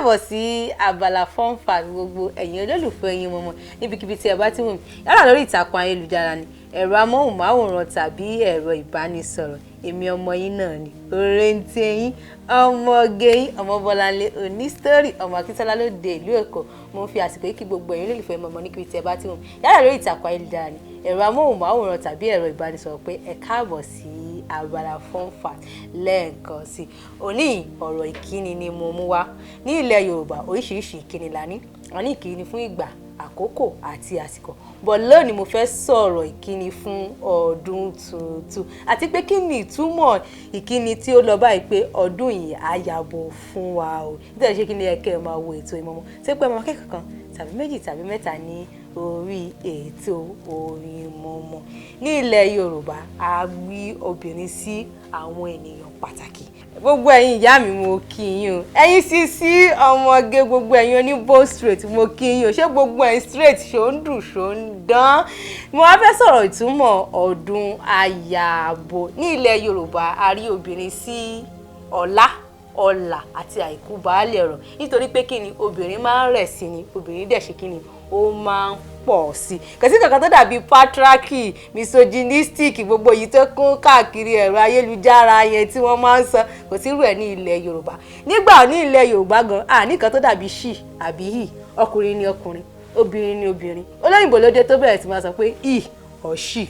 Káàbọ̀ sí abala fun fact. Gbogbo ẹ̀yin olólùfẹ́ ẹ̀yin mọ̀mọ́, níbikíbi tí ẹ bá ti wù mí, yálà lórí ìtàkùn ayélujára ni, ẹ̀rọ amóhùnmáwòrán tàbí ẹ̀rọ ìbánisọ̀rọ̀, èmi ọmọ yín náà ni, òrèǹtẹ̀ yín, ọmọge yín, ọmọ Bọ́láńlé Onísítórì, ọmọ Akíntọ́lá lóde ìlú Èkó. Mo ń fi àsìkò yìí kí gbogbo ẹ̀yin olólùfẹ́ mọ̀mọ́ níbi tí ẹ bá ti wù mí, yálà lórí ìtàkùn ayélujára ni, ẹ̀rọ amóhùnmáwòrán tàbí ẹ̀rọ ìbánisọ̀rọ̀, pé ẹ káàbọ̀ sí abala fun fact lẹ́ẹ̀kan sí. Òní, ọ̀rọ̀ ìkíni ni mo mú wá. Ní ilẹ̀ Yorùbá, oríṣiríṣi ìkíni la ní. A ní ìkíni fún ìgbà, àkókò àti àsìkò, but lónìí mo fẹ́ sọ̀rọ̀ ìkíni fún ọdún tuntun, àti pé kí ni ìtumọ̀ ìkíni tí ó lọ báyìí pé ọdún yìí á yàbò fún wa o. Nítorí ṣé kí ni ẹ kẹ́ ẹ máa wo ètò Oyinmomo tí pé ọmọ akẹ́kọ̀ọ́ kan tàbí méjì tàbí mẹ́ta ní orí ètò Oyinmomo. Ní ilẹ̀ Yorùbá, a gbé obìnrin sí àwọn ènìyàn pàtàkì. Gbogbo ẹ̀yin ìyá mi, mo kí yín o. Ẹ̀yin sisi ọmọge, gbogbo ẹ̀yin oní bone straight, mo kí yín o. Ṣé gbogbo ẹ̀yin straight ṣó ń dùn, ṣó ń dán? Mo wá fẹ́ sọ̀rọ̀ ìtumọ̀ ọdún àyàbò. Ní ilẹ̀ Yorùbá, a rí obìnrin sí ọlá, ọlà àti àìkú baálé ọ̀rọ̀, nítorí pé kí ni? Obìnrin máa ń rẹ̀ sí ni, obìnrin dẹ̀ ṣe kí ni? Ó máa ń pọ̀ sí. Kò sí kankan tó dàbí patriarchy, misogynistic, gbogbo yìí tó kún káàkiri ẹ̀rọ ayélujára yẹn tí wọ́n máa ń sọ, kò sí irú ẹ̀ ní ilẹ̀ Yorùbá. Nígbà ní ilẹ̀ Yorùbá gan, àní kan tó dàbí she àbí he. Ọkùnrin ni ọkùnrin, obìnrin ni obìnrin. Olóyìnbó ló dé tó bẹ̀rẹ̀ sí máa sọ pé he or she.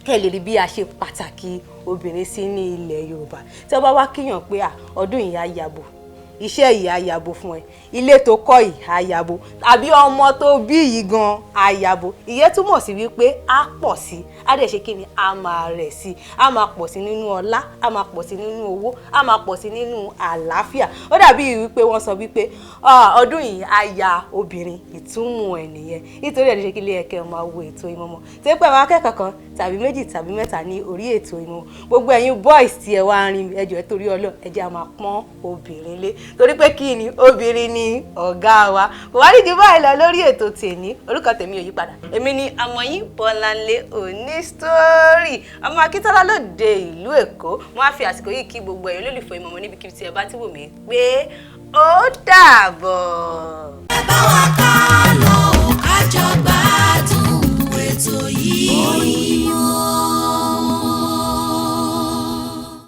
Kẹ́ ẹ lè rí bí a ṣe pàtàkì obìnrin sí ní ilẹ̀ Yorùbá. Tí wọ́n bá wá kíyàn pé à ọdún yìí á yàbò, iṣẹ́ yìí á yàbò fún ẹ, ilé tó kọ́ yìí á yàbò, tàbí ọmọ tó bí yìí gan á yàbò, ìyẹn túmọ̀ sí wípé á pọ̀ sí, á dẹ̀ ṣe kí ni? Á máa rẹ̀ sí, á máa pọ̀ sí nínú ọlá, á máa pọ̀ sí nínú owó, á máa pọ̀ sí nínú àlàáfíà. Ó dàbí wípé wọ́n sọ wípé ọdún yìí á ya obìnrin, ìtumọ̀ ẹ̀ nìyẹn. Nítorí ẹ̀ ló ṣe kí ilé ẹ̀kẹ́ máa wo ètò Oyinmomo tí pé àwọn akẹ́kọ̀ọ́ kan tàbí méjì tàbí mẹ́ta ní orí ètò Oyinmomo. Gbogbo ẹ̀yin boys tí ẹ wá ń rin, ẹ jọ̀ọ́, torí Ọlọ́run, ẹ jẹ́ a máa pọ́n obìnrin lé, torí pé kí ni? Obìnrin ni ọ̀gá wa. Kò wá nídìí báyìí lọ lórí ètò tèmi. Orúkọ tèmi ò yí padà, èmi ni àmọ̀yìn Bọ́láńlé Onísítórì, ọmọ Akíntọ́lá lóde ìlú Èkó. Mo á fi àsìkò yìí kí gbogbo ẹ̀yin olólùfẹ́ Oyinmomo níbikíbi tí ẹ bá ti wò mí pé ó dàbọ̀. Ẹ bá wa ká lọ, ká jọ.